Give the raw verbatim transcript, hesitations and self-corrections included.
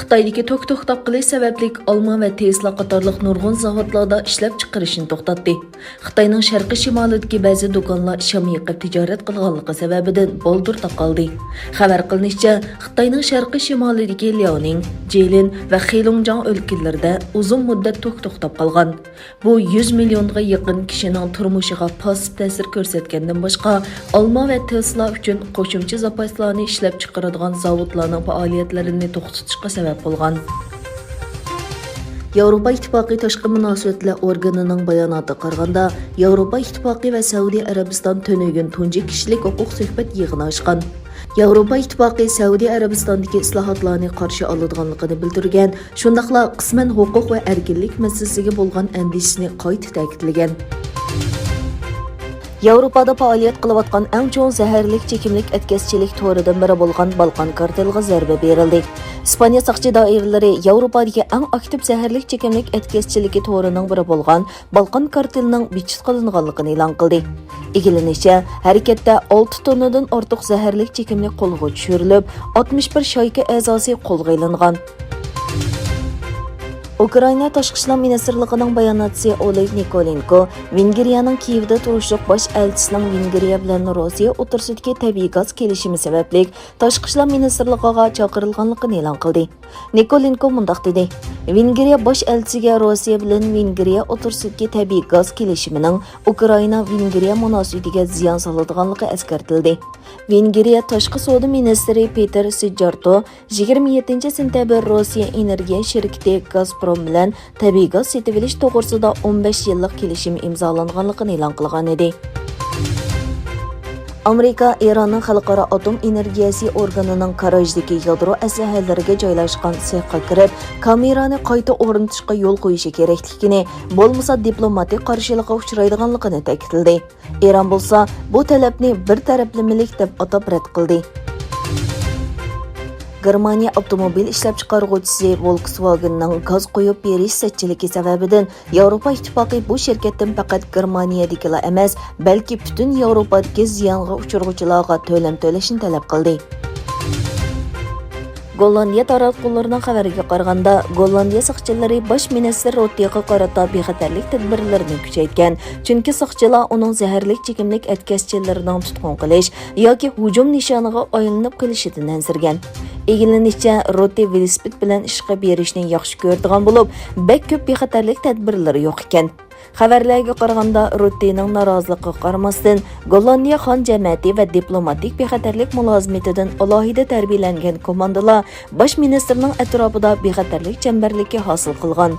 خىتايدىكى توك توختاپ قېلىش سەۋەبلىك ئالما ۋە تېسلا قاتارلىق نۇرغۇن زاۋۇتلاردا ئىشلەپچىقىرىشنى توختاتتى. خىتاينىڭ شەرقىي شىمالىدىكى بەزى دۇكانلار شام يېقىپ تىجارەت قىلغانلىقى سەۋەبىدىن بالدۇر تاقالدى. خەۋەر قىلىنىشىچە، خىتاينىڭ شەرقىي شىمالىدىكى لياۋنىڭ، جېلىن ۋە خېلۇڭجياڭ ئۆلكىلىرىدە ئۇزۇن مۇددەت توك توختاپ قالغان. بۇ يۈز مىليونغا يېقىن كىشىنىڭ تۇرمۇشىغا پاسسىپ تەسىر كۆرسەتكەندىن باشقا، ئالما ۋە تېسلا ئۈچۈن قوشۇمچە زاپاسلارنى ئىشلەپچىقىرىدىغان زاۋۇتلارنىڭ پائالىيەتلىرىنى توختىتىشقا سەۋەب بولغان. ياۋروپا ئىتتىپاقى تاشقى مۇناسىۋەتلەر ئورگىنىنىڭ باياناتىغا قارىغاندا، ياۋروپا ئىتتىپاقى ۋە سەئۇدى ئەرەبىستان تۈنۈگۈن تۇنجى كىشىلىك ھوقۇق سۆھبەت يىغىنى ئاچقان. ياۋروپا ئىتتىپاقى سەئۇدى ئەرەبىستاندىكى ئىسلاھاتلارنى قارشى ئالىدىغانلىقىنى بىلدۈرگەن، شۇنداقلا قىسمەن ھوقۇق ۋە ئەركىنلىك مەسىلىسىگە بولغان ئەندىشىسىنى قايتا تەكىتلىگەن. ياۋروپادا پائالىيەت قىلىۋاتقان ئەڭ چوڭ زەھەرلىك چېكىملىك ئەتكەسچىلىك تورىدىن بىرى بولغان بالقان كارتېلغا زەربە بېرىلدى. ئىسپانىيە ساقچى دائىرىلىرى ياۋروپادىكى ئەڭ ئاكتىپ زەھەرلىك چېكىملىك ئەتكەسچىلىكى تورىنىڭ بىرى بولغان بالقان كارتېلنىڭ بىچىت قىلىنغانلىقىنى ئېلان قىلدى. ئىگىلىنىشىچە، ھەرىكەتتە ئالتە توننىدىن ئارتۇق زەھەرلىك چېكىملىك قولغا چۈشۈرۈلۈپ، ئاتمىش بىر شايكا ئەزاسى قولغا ئېلىنغان. ئۇكرائىنا تاشقى ئىشلار مىنىستىرلىقىنىڭ باياناتچىسى ئولېگ نىكولېنكو ۋېنگرىيەنىڭ كىيېۋدا تۇرۇشلۇق باش ئەلچىسىنىڭ ۋېنگرىيە بىلەن روسىيە ئوتتۇرىسىدىكى تەبىئىي گاز كېلىشىمى سەۋەبلىك تاشقى ئىشلار مىنىستىرلىقىغا چاقىرىلغانلىقىنى ئېلان قىلدى. نىكولېنكو مۇنداق دېدى، ۋېنگرىيە باش ئەلچىسىگە روسىيە بىلەن ۋېنگرىيە ئوتتۇرىسىدىكى تەبىئىي گاز كېلىشىمىنىڭ ئۇكرائىنا ۋېنگرىيە مۇناسىۋىتىگە زىيان سالىدىغانلىقى ئەسكەرتىلدى. ۋېنگرىيە تاشقى سودا مىنىستىرى پېتېر سىجارتو يىگىرمە يەتتىنچى سېنتەبىر روسىيە ئېنېرگىيە شىركىتى گازپروم بىلەن تەبىئىي گاز سېتىۋېلىش توغرىسىدا ئون بەش يىللىق كېلىشىم ئىمزالانغانلىقىنى ئېلان قىلغان ئىدى. ئامېرىكا ئىراننىڭ خەلقئارا ئاتوم ئېنېرگىيەسى ئورگىنىنىڭ كاراجدىكى يادرو ئەسلىھەلىرىگە جايلاشقان سېخقا كىرىپ، كامېرانى قايتا ئورنىتىشقا يول قويۇشى كېرەكلىكىنى، بولمىسا دىپلوماتىك قارشىلىققا ئۇچرايدىغانلىقىنى تەكىتلىدى. ئىران بولسا بۇ تەلەپنى بىر تەرەپلىمىلىك دەپ ئاتاپ رەت قىلدى. گېرمانىيە ئاپتوموبىل ئىشلەپچىقارغۇچىسى ۋولكسۋاگېننىڭ گاز قويۇپ بېرىش سەتچىلىكى سەۋەبىدىن ياۋروپا ئىتتىپاقى بۇ شىركەتتىن پەقەت گېرمانىيەدىكىلا ئەمەس، بەلكى پۈتۈن ياۋروپادىكى زىيانغا ئۇچرىغۇچىلارغا تۆلەم تۆلەشنى تەلەپ قىلدى. گوللاندىيە تاراتقۇلىرىنىڭ خەۋىرىگە قارىغاندا، گوللاندىيە ساقچىلىرى باش مىنىستىر روتتېغا قارىتا بىخەتەرلىك تەدبىرلىرىنى كۈچەيتكەن، چۈنكى ساقچىلار ئۇنىڭ زەھەرلىك چېكىملىك ئەتكەسچىلىرىنىڭ تۇتقۇن قىلىش ياكى ھۇجۇم نىشانىغا ئايلىنىپ قېلىشىدىن ئەنسىرىگەن. ئىگىلىنىشىچە، روتتې ۋېلىسىپىت بىلەن ئىشقا بېرىشنى ياخشى كۆرىدىغان بولۇپ، بەك كۆپ بىخەتەرلىك تەدبىرلىرى يوق ئىكەن. خەۋەرلەرگە قارىغاندا، روتتېنىڭ نارازىلىقىغا قارىماستىن، گوللاندىيە خان جەمەتى ۋە دىپلوماتىك بىخەتەرلىك مۇلازىمىتىدىن ئالاھىدە تەربىيەلەنگەن كوماندىلار باش مىنىستىرنىڭ ئەتراپىدا بىخەتەرلىك چەمبەرلىكى ھاسىل قىلغان.